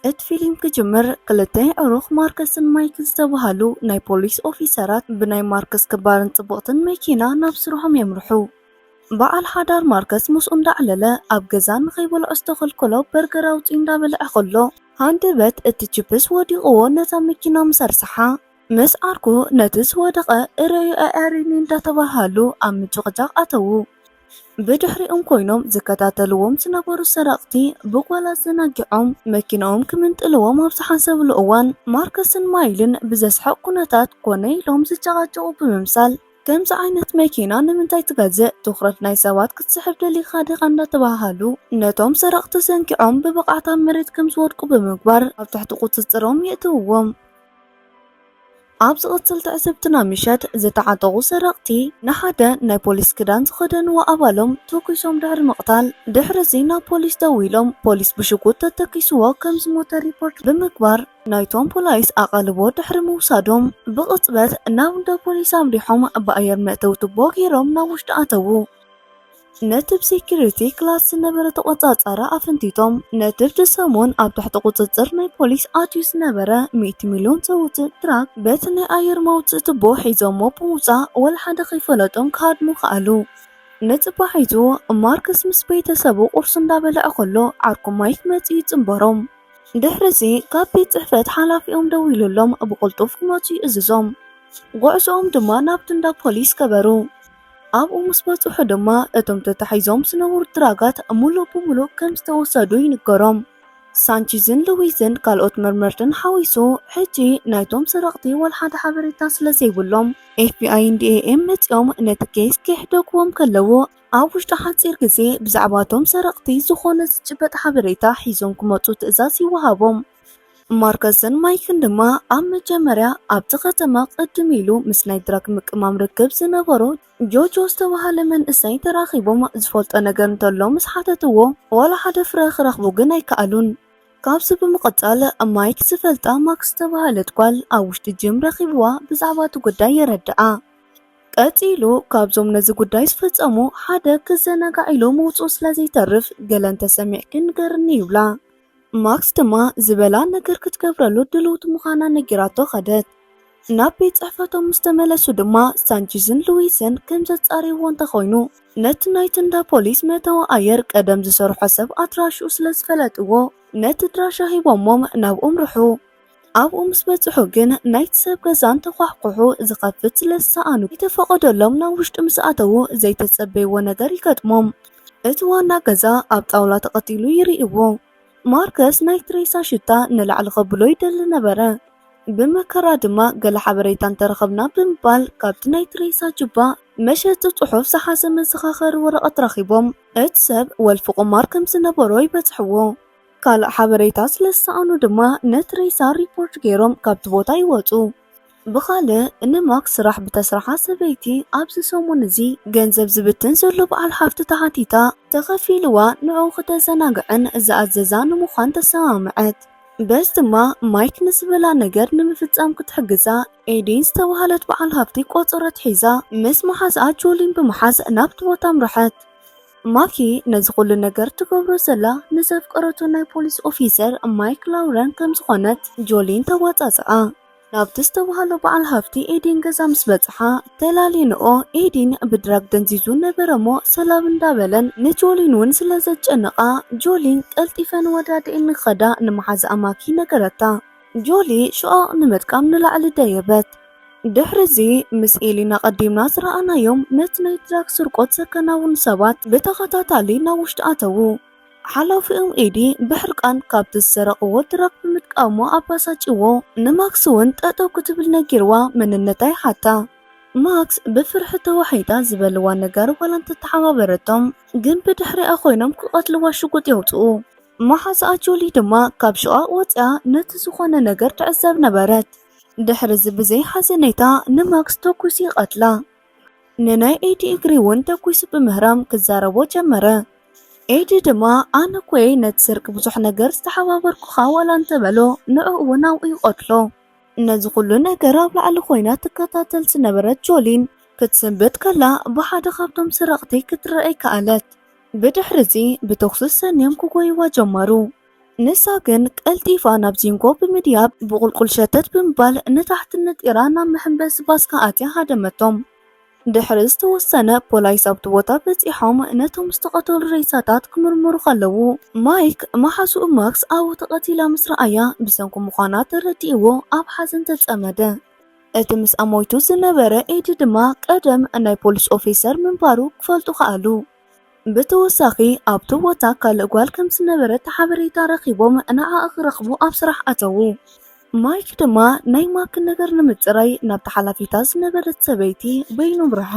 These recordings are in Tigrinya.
እቲ ፊልም ክጅምር፣ ክልተ ኣዕሩኽ ማርከስን ማይክን ዝተባህሉ ናይ ፖሊስ ኦፊሰራት ብናይ ማርከስ ክባርን ጽብቕትን መኪና ናብ ስርሖም የምርሑ። በዓል ሓዳር ማርከስ ምስኡ እንዳዕለለ ኣብ ገዛ ንኸይበልዖ ዝተኸልከሎ በርገር ኣውጺኡ እንዳበልዐ ከሎ፣ ሃንደበት እቲ ቺፕስ ወዲቕዎ ነታ መኪና ምስ ኣርሰሓ፣ ምስ ዓርኩ ነቲ ዝወደቐ እረዩ ኣዕሪኒ እንዳተባሃሉ ኣብ ምጭቕጫቕ ኣተዉ። ብድሕሪኦም ኮይኖም ዝከታተልዎም ዝነበሩ ሰረቕቲ ብጓላ ዘናጊዖም መኪናኦም ክምንጥልዎም ኣብ ዝሓሰብሉ እዋን፣ ማርከስን ማይልን ብዘስሕቕ ኩነታት ኮነ ኢሎም ዝጨቓጨቑ ብምምሳል፣ ከምዚ ዓይነት መኪና ንምንታይ ትገዝእ? ትኹረት ናይ ሰባት ክትስሕብ ደሊኻ ዲኻ? እንዳተባሃሉ ነቶም ሰረቕቲ ዘንጊዖም ብብቕዓት ኣብ መሬት ከም ዝወድቁ ብምግባር ኣብ ትሕቲ ቁጽጽሮም የእትውዎም። ኣብ ዝቕጽል ትዕዝብትና ምሸት ዝተዓጠቑ ሰረቕቲ ንሓደ ናይ ፖሊስ ክዳን ዝኸደንዎ ኣባሎም ተኩሶም ድሕሪ ምቕታል፣ ድሕሪ እዚ ናብ ፖሊስ ደዊሎም ፖሊስ ብሽጉጥ ተተኪስዎ ከም ዝሞተ ሪፖርት ብምግባር ናይቶም ፖሊስ ኣቓልቦ ድሕሪ ምውሳዶም ብቕጽበት ናብ እንዳ ፖሊስ ኣምሪሖም ብኣየር መእተዊ ቱቦ ገይሮም ናብ ውሽጢ ኣተዉ። ነቲ ብሴኩሪቲ ክላስ ዝነበረ ተቖጻጻሪ ኣፈንቲቶም፣ ነቲ ብቲ ሰሙን ኣብ ትሕቲ ቁጽጽር ናይ ፖሊስ ኣትዩ ዝነበረ ሚእቲ ሚልዮን ዘውጽእ ድራግ በቲ ናይ ኣየር መውጽኢ ቱቦ ሒዞሞ ብምውጻእ፣ ወላ ሓደ ከይፈለጦም ክሃድሙ ከኣሉ። ነቲ ባሒቱ ማርከስ ምስ ቤተሰቡ ቁርሲ እንዳበልዐ ከሎ፣ ዓርኩ ማይክ መጺኡ ይጽንበሮም። ድሕሪ እዚ ካብ ቤት ጽሕፈት ሓላፊኦም ደዊሉሎም ብቕልጡፍ ክመጹ ይእዝዞም። ጉዕዞኦም ድማ ናብቲ እንዳ ፖሊስ ገበሩ። ኣብኡ ምስ በጽሑ ድማ እቶም ተታሒዞም ዝነበሩ ድራጋት ሙሉእ ብሙሉእ ከም ዝተወሰዱ ይንገሮም። ሳንቺዝን ሉዊዝን ካልኦት መርመርትን ሓዊሱ ሕጂ ናይቶም ሰረቕቲ ወላ ሓደ ሓበሬታ ስለ ዘይብሎም ኤፍቢኣይን ዲኤኤም መጺኦም ነቲ ኬስ ክሕደግዎም ከለዉ ኣብ ውሽጢ ሓጺር ግዜ ብዛዕባ እቶም ሰረቕቲ ዝኾነ ዝጭበጥ ሓበሬታ ሒዞም ክመጹ ትእዛዝ ይወሃቦም። ማርከስን ማይክን ድማ ኣብ መጀመርያ ኣብቲ ከተማ ቅድም ኢሉ ምስ ናይ ድራግ ምቅማም ርክብ ዝነበሮ ጆጆ ዝተባህለ መንእሰይ ተራኺቦም ዝፈልጦ ነገር እንተሎ ምስ ሓተትዎ ዋላ ሓደ ፍረ ክረኽቡ ግን ኣይከኣሉን። ካብዚ ብምቕጻል ማይክ ዝፈልጣ ማክስ ዝተባህለት ጓል ኣብ ውሽጢ ጂም ረኺብዋ ብዛዕባ እቲ ጉዳይ የረድኣ። ቀጺሉ ካብዞም ነዚ ጉዳይ ዝፈጸሙ ሓደ ክዘናጋዕ ኢሉ ምውጽኡ ስለ ዘይተርፍ ገለ እንተሰሚዕኪ ንገርኒ ይብላ። ማክስ ድማ ዝበላ ነገር ክትገብረሉ ድልውቲ ምዃና ነጊራቶ ከደት። ናብ ቤት ጽሕፈቶም ምስ ተመለሱ ድማ ሳንቺዝን ሉዊስን ከም ዘጻርይዎ እንተኾይኑ ነቲ ናይቲ እንዳ ፖሊስ መእተዊ ኣየር ቀደም ዝሰርሖ ሰብ ኣድራሽኡ ስለ ዝፈለጥዎ ነቲ ድራሻ ሂቦሞም ናብኡ ኣምርሑ። ኣብኡ ምስ በጽሑ ግን ናይቲ ሰብ ገዛ እንተኳሕኩሑ ዝኸፍት ስለ ዝሰኣኑ ከይተፈቐደሎም ናብ ውሽጢ ምስ ኣተዉ ዘይተጸበይዎ ነገር ይገጥሞም። እቲ ዋና ገዛ ኣብ ጣውላ ተቐቲሉ ይርእይዎ። ማርከስ ናይቲ ሬሳ ሽታ ንላዕሊ ከብሎ ይደሊ ነበረ። ብመከራ ድማ ገለ ሓበሬታ እንተረኸብና ብምባል ካብቲ ናይቲ ሬሳ ጁባ መሸጢ ጽሑፍ ዝሓዘ መዘኻኸሪ ወረቐት ረኺቦም እቲ ሰብ ወልፊ ቁማር ከም ዝነበሮ ይበጽሕዎ። ካልእ ሓበሬታ ስለ ዝሰኣኑ ድማ ነቲ ሬሳ ሪፖርት ገይሮም ካብቲ ቦታ ይወጹ። ብኻልእ ንማክስ ስራሕ ብተስርሓ ሰበይቲ ኣብዚ ሰሙን እዚ ገንዘብ ዝብትን ዘሎ በዓል ሃፍቲ ተሓቲታ ተኸፊልዋ ንዕኡ ክተዘናግዕን ዝኣዘዛ ንምዃን ተሰማምዐት። በዚ ድማ ማይክ ንዝበላ ነገር ንምፍጻም ክትሕግዛ ኤዲን ዝተባህለት በዓል ሃፍቲ ቆጸረት ሒዛ ምስ መሓዝኣ ጆሊን ብምሓዝ ናብቲ ቦታ ኣምረሐት። ማኪ ነዚ ኩሉ ነገር ትገብሮ ዘላ ንዘፍቀረቶ ናይ ፖሊስ ኦፊሰር ማይክ ላውረን ከም ዝኾነት ጆሊን ተዋጻጽኣ። ናብቲ ዝተባህሎ በዓል ሃፍቲ ኤዲን ገዛ ምስ በጽሓ ተላሊንኦ ኤዲን ብድራግ ደንዚዙ ነበረ እሞ ሰላም እንዳበለን ንጆሊን እውን ስለ ዘጨነቓ ጆሊን ቀልጢፈን ወዳድኤን ንኸዳ ንመሓዝኣ ማኪ ነገረታ። ጆሊ ሽቓቕ ንምጥቃም ንላዕሊ ደየበት። ድሕሪ እዚ ምስ ኤሊን ኣቐዲምና ዝረኣናዮም ነቲ ናይ ድራግ ስርቆት ዘከናውኑ ሰባት ብተኸታታሊ ናብ ውሽጢ ኣተዉ። ሓላፊኦም ኤዲ ብሕርቃን ካብቲ ዝሰረቕዎ ድራግ ብምጥቃሙ ኣባሳጭዎ ንማክስ እውን ጠጠው ክትብል ነጊርዋ መንነታ ይሓታ። ማክስ ብፍርሒ ተዋሒጣ ዝበልዋ ነገር ዋላ እንተተሓባበረቶም ግን ብድሕሪኣ ኮይኖም ክቐትልዋ ሽጉጥ የውፅኡ። መሓዝኣ ጆሊ ድማ ካብ ሽቓቕ ወፂኣ ነቲ ዝኾነ ነገር ትዕዘብ ነበረት። ድሕሪ እዚ ብዘይ ሓዘኔታ ንማክስ ተኩሱ ይቐትላ። ንናይ ኤዲ እግሪ እውን ተኩሱ ብምህራም ክዛረቦ ጀመረ። ኤዲ ድማ ኣነ እኮ እየ ነቲ ስርቂ ብዙሕ ነገር ዝተሓባበርኩኻ ዋላ እንተበሎ ንዕኡ እውን ኣብኡ ይቐትሎ። ነዚ ኩሉ ነገር ኣብ ላዕሊ ኮይና ትከታተል ዝነበረት ጆሊን ክትስንብድ ከላ ብሓደ ካብቶም ሰረቕቲ ክትረኣይ ከኣለት። ብድሕሪ እዚ ብተኹሲ ሰንዮም ክጎይዋ ጀመሩ። ንሳ ግን ቀልጢፋ ናብ ዚንጎ ብምድያብ ብቑልቁል ሸተት ብምባል ንታሕቲ ነጢራ ናብ መሐንበሲ ባስ ከኣትያ ሃደመቶም። ድሕሪ ዝተወሰነ ፖላይስ ኣብቲ ቦታ በጺሖም ነቶም ዝተቐተሉ ሬሳታት ክምርምሩ ከለዉ፣ ማይክ መሓዝኡ ማክስ ኣብኡ ተቐቲላ ምስ ረኣያ ብሰንኩ ምዃና ተረዲእዎ ኣብ ሓዘን ተጸመደ። እቲ ምስ ኣሞይቱ ዝነበረ ኤዲ ድማ ቀደም ናይ ፖሊስ ኦፊሰር ምንባሩ ክፈልጡ ከኣሉ። ብተወሳኺ ኣብቲ ቦታ ካልእ ጓል ከም ዝነበረት ሓበሬታ ረኺቦም ንዓኣ ክረኽቡ ኣብ ስራሕ ኣተዉ። ማይክ ድማ ናይ ማክ ነገር ንምጽራይ ናብታ ሓላፊታ ዝነበረት ሰበይቲ በይኑ ኣምርሐ።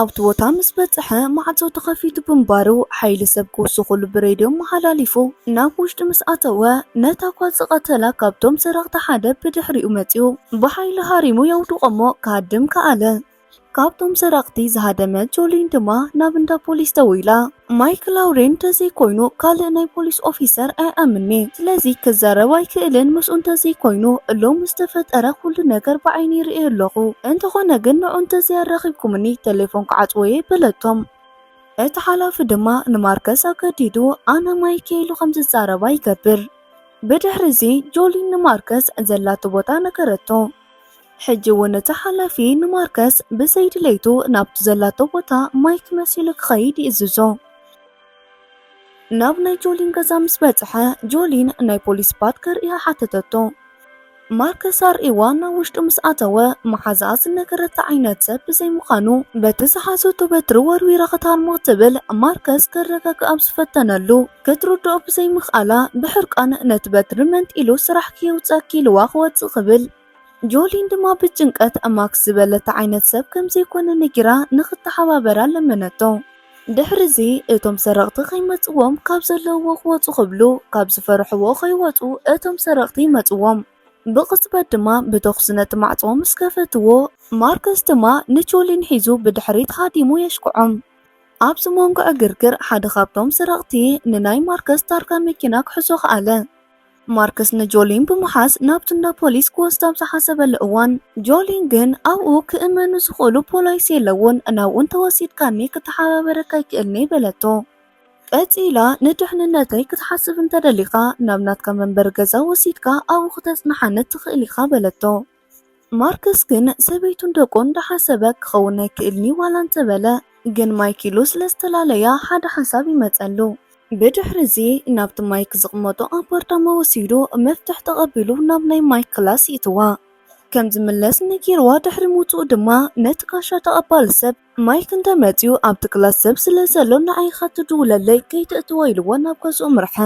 ኣብቲ ቦታ ምስ በጽሐ ማዕጾ ተኸፊቱ ብምንባሩ ሓይሊ ሰብ ክውስኹሉ ብሬድዮ መሓላሊፉ ናብ ውሽጢ ምስ ኣተወ ነታ ጓል ዝቐተላ ካብቶም ሰረቕቲ ሓደ ብድሕሪኡ መጺኡ ብሓይሊ ሃሪሙ የውድቖ እሞ ክሃድም ከኣለ። ካብቶም ሰረቕቲ ዝሃደመት ጆሊን ድማ ናብ እንዳ ፖሊስ ደዊላ። ማይክ ላውሬን እንተዘይኮይኑ ካልእ ናይ ፖሊስ ኦፊሰር ኣይኣምን'የ። ስለዚ ክዛረብ ኣይክእልን። ምስኡ እንተዘይኮይኑ ሎሚ ዝተፈጠረ ኩሉ ነገር ብዓይኒ ይርእዮ ኣለኹ። እንተኾነ ግን ንዑ እንተዘይኣራኺብኩምኒ ቴሌፎን ክዓጽዎ እየ በለቶም። እቲ ሓላፊ ድማ ንማርከስ ኣገዲዱ ኣነ ማይክ እየ ኢሉ ከም ዝዛረባ ይገብር። ብድሕሪ እዚ ጆሊን ንማርከስ ዘላቶ ቦታ ነገረቶ። ሕጂ እውን እቲ ሓላፊ ንማርከስ ብዘይ ድሌቱ ናብቲ ዘላቶ ቦታ ማይክ መሲሉ ክኸይድ ይእዝዞ። ናብ ናይ ጆሊን ገዛ ምስ በጽሐ ጆሊን ናይ ፖሊስ ፓድ ከርእያ ሓተተቶ። ማርከስ ኣርእይዋ ናብ ውሽጢ ምስ ኣተወ መሓዛኣ ዝነገረታ ዓይነት ሰብ ብዘይ ምዃኑ በቲ ዝሓዘቶ በትሪ ወርዊራ ክትሃርሞ ክትብል ማርከስ ከረጋግኣ ኣብ ዝፈተነሉ ክትርድኦ ብዘይ ምኽኣላ ብሕርቃን ነቲ በትሪ መንጢሉ ስራሕ ክየውፀኪ ኢልዋ ክወፅእ ክብል ጆሊን ድማ ብጭንቀት ማክስ ዝበለታ ዓይነት ሰብ ከም ዘይኮነ ነጊራ ንኽተሓባበራ ለመነቶ። ድሕሪ እዚ እቶም ሰረቕቲ ከይመጽዎም ካብ ዘለውዎ ክወጹ ክብሉ ካብ ዝፈርሕዎ ከይወጹ እቶም ሰረቕቲ ይመጽዎም። ብቕጽበት ድማ ብተኹሲ ነቲ ማዕጾ ምስ ከፈትዎ ማርከስ ድማ ንጆሊን ሒዙ ብድሕሪት ሃዲሙ የሽክዖም። ኣብዚ መንጎ ዕግርግር ሓደ ካብቶም ሰረቕቲ ንናይ ማርከስ ታርጋ መኪና ክሕዞ ከኣለ። ማርከስ ንጆሊን ብምሓዝ ናብቲ እንዳ ፖሊስ ክወስዳ ኣብ ዝሓሰበሉ እዋን ጆሊን ግን ኣብኡ ክእመኑ ዝኽእሉ ፖላይስ የለውን፣ ናብኡ እንተወሲድካኒ ክተሓባበረካ ኣይክእልን'የ በለቶ። ቀጺላ ንድሕንነተይ ክትሓስብ እንተደሊኻ ናብ ናትካ መንበሪ ገዛ ወሲድካ ኣብኡ ክተጽንሓኒ ትኽእል ኢኻ በለቶ። ማርከስ ግን ሰበይቱን ደቁን እንዳሓሰበ ክኸውን ኣይክእልን'ዩ ዋላ እንተበለ ግን ማይክ ኢሉ ስለዝተላለያ ሓደ ሓሳብ ይመጸሉ። ብድሕሪ እዚ ናብቲ ማይክ ዝቕመጦ ኣፓርታማ ወሲዱ መፍትሕ ተቐቢሉ ናብ ናይ ማይክ ክላስ ይእትዋ። ከም ዝምለስ ነጊርዋ ድሕሪ ምውጽኡ ድማ ነቲ ጋሻ ተቐባሊ ሰብ ማይክ እንተመጺኡ ኣብቲ ክላስ ሰብ ስለ ዘሎ ንዓይ ኢኻ ትድውለለይ ከይተእትዎ ኢልዎ ናብ ገዝኡ ምርሐ።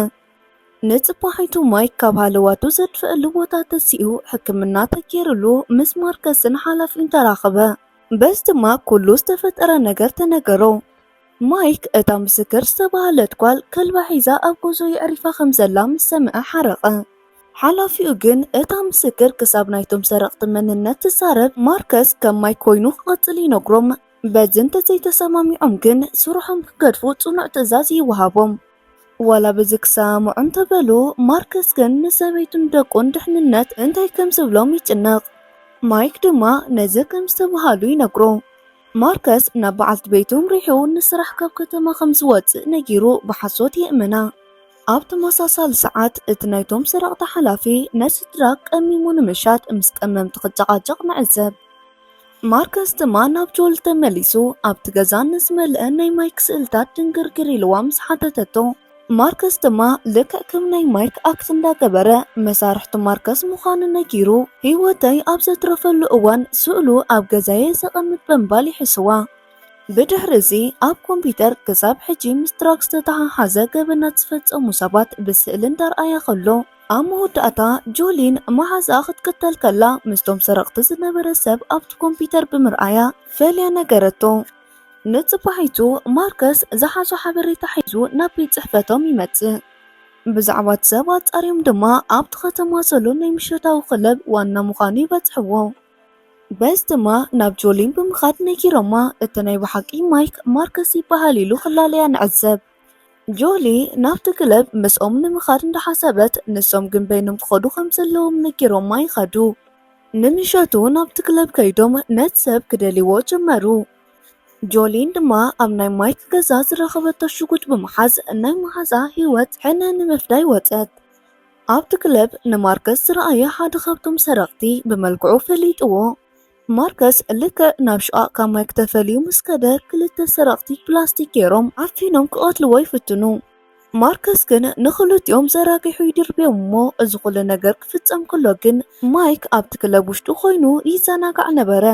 ንጽባሒቱ ማይክ ካብ ሃለዋቱ ዘድፍአሉ ቦታ ተሲኡ ሕክምና ተገይሩሉ ምስ ማርከስን ሓላፊኡን ተራኸበ። በዚ ድማ ኩሉ ዝተፈጠረ ነገር ተነገሮ። ማይክ እታ ምስክር ዝተባህለት ጓል ከልባ ሒዛ ኣብ ገዝኡ የዕሪፋ ከም ዘላ ምስ ሰምዐ ሓረቐ። ሓላፊኡ ግን እታ ምስክር ክሳብ ናይቶም ሰረቕቲ መንነት ትዛረብ ማርከስ ከም ማይክ ኮይኑ ክቐጽል ይነግሮም። በዚ እንተዘይተሰማሚዖም ግን ስርሖም ክገድፉ ጽኑዕ ትእዛዝ ይወሃቦም። ዋላ በዚ ክሰማምዑ እንተበሉ ማርከስ ግን ንሰበይቱን ደቁን ድሕንነት እንታይ ከም ዝብሎም ይጭነቕ። ማይክ ድማ ነዚ ከም ዝተባሃሉ ይነግሮ። ማርከስ ናብ በዓልቲ ቤቱ ምሪሑ ንስራሕ ካብ ከተማ ከም ዝወጽእ ነጊሩ ብሓሶት የእምና። ኣብ ተመሳሳሊ ሰዓት እቲ ናይቶም ሰረቕቲ ሓላፊ ነቲ ድራግ ቀሚሙ ንምሻጥ ምስ ቀመምቲ ክጨቓጨቕ ንዕዘብ። ማርከስ ድማ ናብ ጆል ተመሊሱ ኣብቲ ገዛ ንዝመልአ ናይ ማይክ ስእልታት ድንግርግር ኢልዋ ምስ ሓተተቶ፣ ማርከስ ድማ ልክዕ ከም ናይ ማይክ ኣክት እንዳገበረ መሳርሕቱ ማርከስ ምዃኑ ነጊሩ ህይወተይ ኣብ ዘትረፈሉ እዋን ስእሉ ኣብ ገዛየ ዘቐምጥ ብምባል ይሕስዋ። ብድሕሪ እዚ ኣብ ኮምፒተር ክሳብ ሕጂ ምስ ድራግ ዝተተሓሓዘ ገበናት ዝፈጸሙ ሰባት ብስእሊ እንዳርኣያ ከሎ ኣብ መወዳእታ ጆሊን መሓዛኣ ክትቅተል ከላ ምስቶም ሰረቕቲ ዝነበረ ሰብ ኣብቲ ኮምፒተር ብምርኣያ ፈልያ ነገረቶ። ንጽባሒቱ ማርከስ ዝሓዞ ሓበሬታ ሒዙ ናብ ቤት ጽሕፈቶም ይመጽእ። ብዛዕባ እቲ ሰብ ኣጻርዮም ድማ ኣብቲ ከተማ ዘሎ ናይ ምሸታዊ ክለብ ዋና ምዃኑ ይበጽሕዎ። በዚ ድማ ናብ ጆሊን ብምኻድ ነጊሮማ እቲ ናይ ብሓቂ ማይክ ማርከስ ይበሃል ኢሉ ክላለያ ንዕዘብ። ጆሊ ናብቲ ክለብ ምስኦም ንምኻድ እንዳሓሰበት ንሶም ግን በይኖም ክኸዱ ከም ዘለዎም ነጊሮማ ይኸዱ። ንምሸቱ ናብቲ ክለብ ከይዶም ነቲ ሰብ ክደልይዎ ጀመሩ። ጆሊን ድማ ኣብ ናይ ማይክ ገዛ ዝረኸበቶ ሽጉጥ ብምሓዝ ናይ መሓዛ ህይወት ሕነ ንምፍዳይ ወጸት። ኣብቲ ክለብ ንማርከስ ዝረኣየ ሓደ ካብቶም ሰረቕቲ ብመልክዑ ፈሊጥዎ። ማርከስ ልክዕ ናብ ሽቓቕ ካብ ማይክ ተፈልዩ ምስ ከደ፣ ክልተ ሰረቕቲ ፕላስቲክ ገይሮም ዓፊኖም ክቐትልዎ ይፍትኑ። ማርከስ ግን ንኽልቲኦም ዘራጊሑ ይድርብዮም እሞ፣ እዚ ኩሉ ነገር ክፍጸም ከሎ ግን ማይክ ኣብቲ ክለብ ውሽጢ ኮይኑ ይዘናጋዕ ነበረ።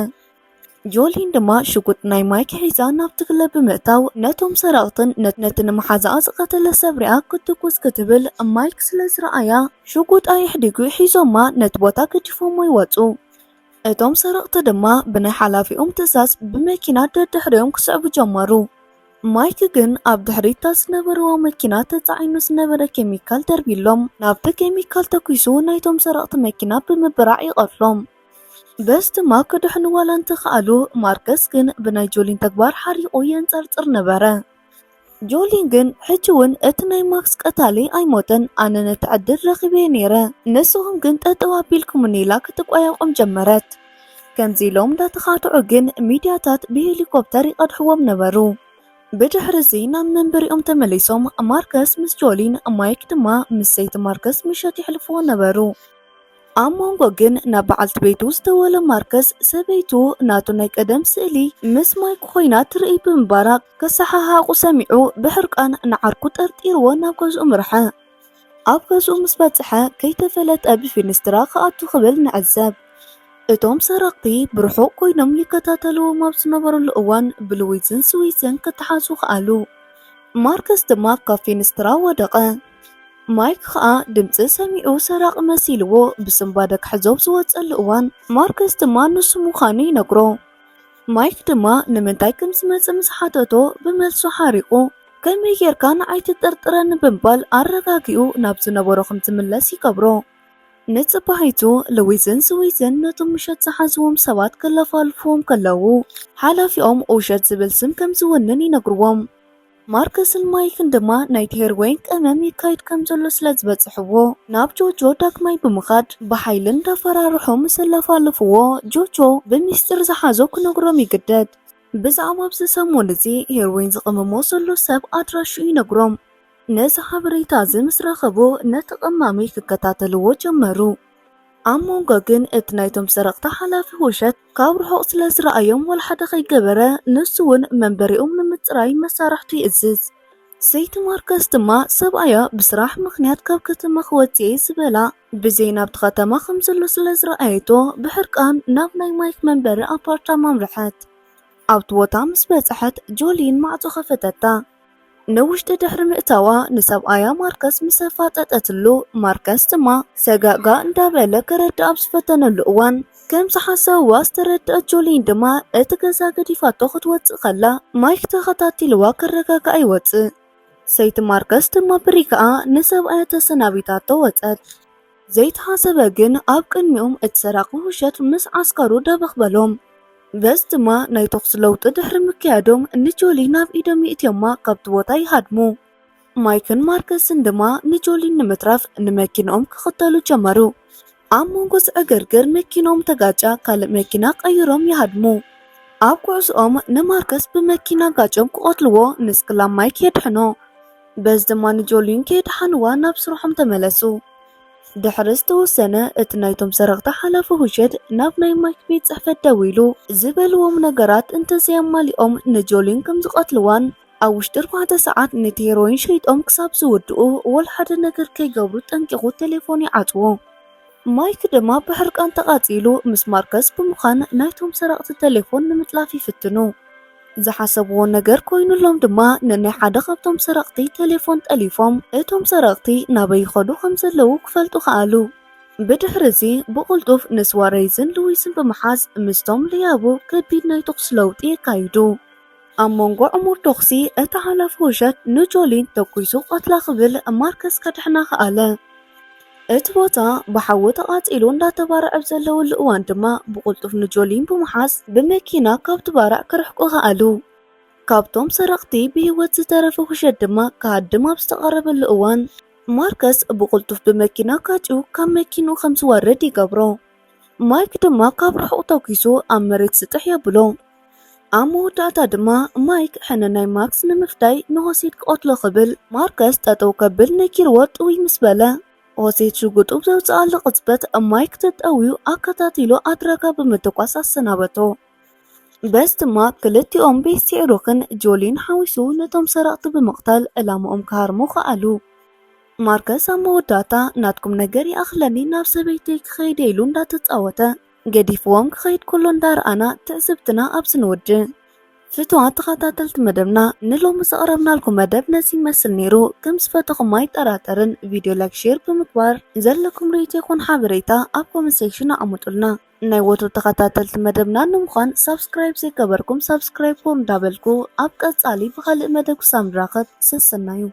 ጆሊን ድማ ሽጉጥ ናይ ማይክ ሒዛ ናብቲ ክለብ ብምእታው፣ ነቶም ሰረቕትን ነት-፣ ነቲ ንመሓዛኣ ዝቐተለ ሰብ ሪኣ ክትኩስ ክትብል፣ ማይክ ስለ ዝረኣያ ሽጉጣ የሕዲጉ ሒዞማ ነቲ ቦታ ገዲፎሞ ይወጹ። እቶም ሰረቕቲ ድማ ብናይ ሓላፊኦም ትእዛዝ ብመኪና ደድሕሪኦም ክስዕቡ ጀመሩ። ማይክ ግን ኣብ ድሕሪት እታ ዝነበርዋ መኪና ተጻዒኑ ዝነበረ ኬሚካል ደርቢሎም፣ ናብቲ ኬሚካል ተኲሱ ናይቶም ሰረቕቲ መኪና ብምብራዕ ይቐትሎም። በዚ ድማ ክድሕኑ ዋላ እንተኸኣሉ፣ ማርከስ ግን ብናይ ጆሊን ተግባር ሓሪቑ የንጸርጽር ነበረ። ጆሊን ግን ሕጂ እውን እቲ ናይ ማክስ ቀታሊ ኣይሞተን፣ ኣነ ነቲ ዕድል ረኺበ ነይረ፣ ንስኹም ግን ጠጠው ኣቢልኩምኒ ኢላ ክትቋየቖም ጀመረት። ከምዚ ኢሎም እንዳተኻትዑ ግን ሚድያታት ብሄሊኮፕተር ይቐድሕዎም ነበሩ። ብድሕሪ እዚ ናብ መንበሪኦም ተመሊሶም ማርከስ ምስ ጆሊን፣ ማይክ ድማ ምስ ሰይቲ ማርከስ ምሸት የሕልፍዎ ነበሩ። ኣብ መንጎ ግን ናብ በዓልቲ ቤቱ ዝደወለ ማርከስ፣ ሰበይቱ ናቱ ናይ ቀደም ስእሊ ምስ ማይክ ኮይና ትርኢ ብምንባራ፣ ክሰሓሓቑ ሰሚዑ ብሕርቃን ንዓርኩ ጠርጢርዎ ናብ ገዝኡ ምርሐ። ኣብ ገዝኡ ምስ በጽሐ፣ ከይተፈለጠ ብፊንስትራ ክኣቱ ክብል ንዕዘብ። እቶም ሰረቕቲ ብርሑቕ ኮይኖም ይከታተልዎም ኣብ ዝነበሩሉ እዋን፣ ብሉዊዝን ስዊዝን ክተሓዙ ከኣሉ። ማርከስ ድማ ካብ ፊንስትራ ወደቐ። ማይክ ኸኣ ድምጺ ሰሚዑ ሰራቒ መሲልዎ ብስንባደ ክሕዞ ኣብ ዝወጸሉ እዋን፣ ማርከስ ድማ ንሱ ምዃኑ ይነግሮ። ማይክ ድማ ንምንታይ ከም ዝመጸ ምስ ሓተቶ፣ ብመልሱ ሓሪቑ፣ "ከመይ ጌርካ ንዓይ ትጥርጥረኒ?" ብምባል ኣረጋጊኡ ናብ ዝነበሮ ከም ዝምለስ ይገብሮ። ንጽባሒቱ፣ ሉዊዝን ስዊዝን ነቶም ምሸት ዝሓዝዎም ሰባት ከለፋልፍዎም ከለዉ፣ ሓላፊኦም ውሸት ዝብል ስም ከም ዝውንን ይነግርዎም። ማርከስን ማይክን ድማ ናይቲ ሄሮይን ቀመም ይካየድ ከም ዘሎ ስለ ዝበጽሕዎ፣ ናብ ጆጆ ዳግማይ ብምኻድ ብሓይሊ እንዳፈራርሑ ምስ ኣለፋለፍዎ፣ ጆጆ ብሚስጢር ዝሓዞ ክነግሮም ይግደድ። ብዛዕባ ኣብዚ ሰሙን እዚ ሄሮይን ዝቐመሞ ዘሎ ሰብ ኣድራሽኡ ይነግሮም። ነዚ ሓበሬታ እዚ ምስ ረኸቡ፣ ነቲ ቀማሚ ክከታተልዎ ጀመሩ። ኣብ መንጎ ግን እቲ ናይቶም ሰረቕቲ ሓላፊ ውሸት ካብ ርሑቕ ስለ ዝረኣዮም፣ ወላ ሓደ ከይገበረ፣ ንሱ እውን መንበሪኦም ንምጽራይ መሳርሕቱ ይእዝዝ። ሰይቲ ማርከስ ድማ ሰብኣያ ብስራሕ ምኽንያት ካብ ከተማ ክወጽእ እየ ዝበላ፣ ብዘይ ናብቲ ከተማ ከም ዘሎ ስለ ዝረኣየቶ፣ ብሕርቃን ናብ ናይ ማይክ መንበሪ ኣፓርታማ ኣምርሐት። ኣብቲ ቦታ ምስ በጽሐት፣ ጆሊን ማዕጾ ከፈተታ። ንውሽጢ ድሕሪ ምእታዋ፣ ንሰብኣያ ማርከስ ምስ ኣፋጠጠትሉ፣ ማርከስ ድማ ሰጋእጋእ እንዳበለ ከረድእ ኣብ ዝፈተነሉ እዋን፣ ከም ዝሓሰብዋ ዝተረድአት ጆሊን ድማ፣ እቲ ገዛ ገዲፋቶ ክትወጽእ ከላ፣ ማይክ ተኸታቲልዋ ከረጋግኣ ይወጽእ። ሰይቲ ማርከስ ድማ ብሪጋኣ ንሰብኣያ ተሰናቢታቶ ወጸት። ዘይተሓሰበ ግን፣ ኣብ ቅድሚኦም እቲ ሰራቒ ውሸት ምስ ዓስከሩ ደበኽ በሎም። በዚ ድማ ናይ ተኹሲ ለውጢ ድሕሪ ምክያዶም፣ ንጆሊን ኣብ ኢዶም የእትዮማ ካብቲ ቦታ ይሃድሙ። ማይክን ማርከስን ድማ ንጆሊን ንምትራፍ ንመኪንኦም ክኽተሉ ጀመሩ። ኣብ መንጎ ዝዕግርግር መኪንኦም ተጋጫ፣ ካልእ መኪና ቀይሮም ይሃድሙ። ኣብ ጉዕዞኦም ንማርከስ ብመኪና ጋጭዮም ክቐትልዎ፣ ንስክላ ማይክ የድሕኖ። በዚ ድማ ንጆሊን ከየድሓንዋ ናብ ስርሖም ተመለሱ። ድሕሪ ዝተወሰነ፣ እቲ ናይቶም ሰረቕቲ ሓላፊ ውሸት ናብ ናይ ማይክ ቤት ጽሕፈት ደዊሉ፣ ዝበልዎም ነገራት እንተዘየማሊኦም ንጆሊን ከም ዝቐትልዋን ኣብ ውሽጢ ኣርባዕተ ሰዓት ነቲ ሄሮይን ሸይጦም ክሳብ ዝውድኡ ወላ ሓደ ነገር ከይገብሩ ጠንቂቑ ቴሌፎን ይዓጽዎ። ማይክ ድማ ብሕርቃን ተቓጺሉ ምስ ማርከስ ብምዃን ናይቶም ሰረቕቲ ቴሌፎን ንምጥላፍ ይፍትኑ። ዝሓሰብዎ ነገር ኮይኑሎም ድማ ንናይ ሓደ ካብቶም ሰረቕቲ ቴሌፎን ጠሊፎም እቶም ሰረቕቲ ናበይ ይኸዱ ከም ዘለዉ ክፈልጡ ከኣሉ። ብድሕሪ እዚ ብቕልጡፍ ንስዋረይዝን ሉዊስን ብምሓዝ ምስቶም ለያቡ ከቢድ ናይ ተኹሲ ለውጢ የካይዱ። ኣብ መንጎ ዕሙር ተኹሲ፣ እቲ ሓላፊ ውሸት ንጆሊን ተኲሱ ቀትላ ክብል ማርከስ ከድሕና ከኣለ። እቲ ቦታ ብሓዊ ተቓጺሉ እንዳተባርዐ ኣብ ዘለውሉ እዋን ድማ፣ ብቕልጡፍ ንጆሊን ብምሓዝ ብመኪና ካብቲ ባርዕ ክርሕቁ ከኣሉ። ካብቶም ሰረቕቲ ብህይወት ዝተረፈ ውሸት ድማ ክሃድም ኣብ ዝተቓረበሉ እዋን፣ ማርከስ ብቕልጡፍ ብመኪና ጋጭዩ ካብ መኪንኡ ከም ዝወርድ ይገብሮ። ማይክ ድማ ካብ ርሑቕ ተኲሱ ኣብ መሬት ስጥሕ የብሎ። ኣብ መወዳእታ ድማ ማይክ ሕነ ናይ ማክስ ንምፍዳይ ንሆሴድ ክቐትሎ ክብል ማርከስ ጠጠው ከብል ነጊርዎ ጥውይ ምስ በለ፣ ሆሴት ሽጉጡ ብዘውፅኣሉ ቅፅበት ማይክ ተጠውዩ ኣከታቲሉ ኣድራጋ ብምትኳስ ኣሰናበቶ። በዚ ድማ ክልቲኦም ቤስቲ ሮክን ጆሊን ሓዊሱ ነቶም ሰረቕቲ ብምቕታል ዕላምኦም ክሃርሙ ከኣሉ። ማርከስ ኣብ መወዳእታ ናትኩም ነገር ይኣኽለኒ ናብ ሰበይተይ ክኸይደ ኢሉ እንዳተፃወተ ገዲፍዎም ክኸይድ ከሎ እንዳረኣና ትዕዝብትና ኣብዚ ንወድእ። ፍትዋት ተኸታተልቲ መደብና ንሎሚ ዘቕረብናልኩም መደብ ነዚ ይመስል ነይሩ። ከም ዝፈተኹም ኣይጠራጠርን። ቪድዮ ላይክ ሼር ብምግባር ዘለኩም ርእይቶ ይኹን ሓበሬታ ኣብ ኮመንት ሴክሽን ኣቐምጡልና። ናይ ወትሩ ተኸታተልቲ መደብና ንምዃን ሳብስክራይብ ዘይገበርኩም ሳብስክራይብ እንዳበልኩ ኣብ ቀጻሊ ብኻልእ መደብ ክሳብ ንራኸብ ሰሰናዩ።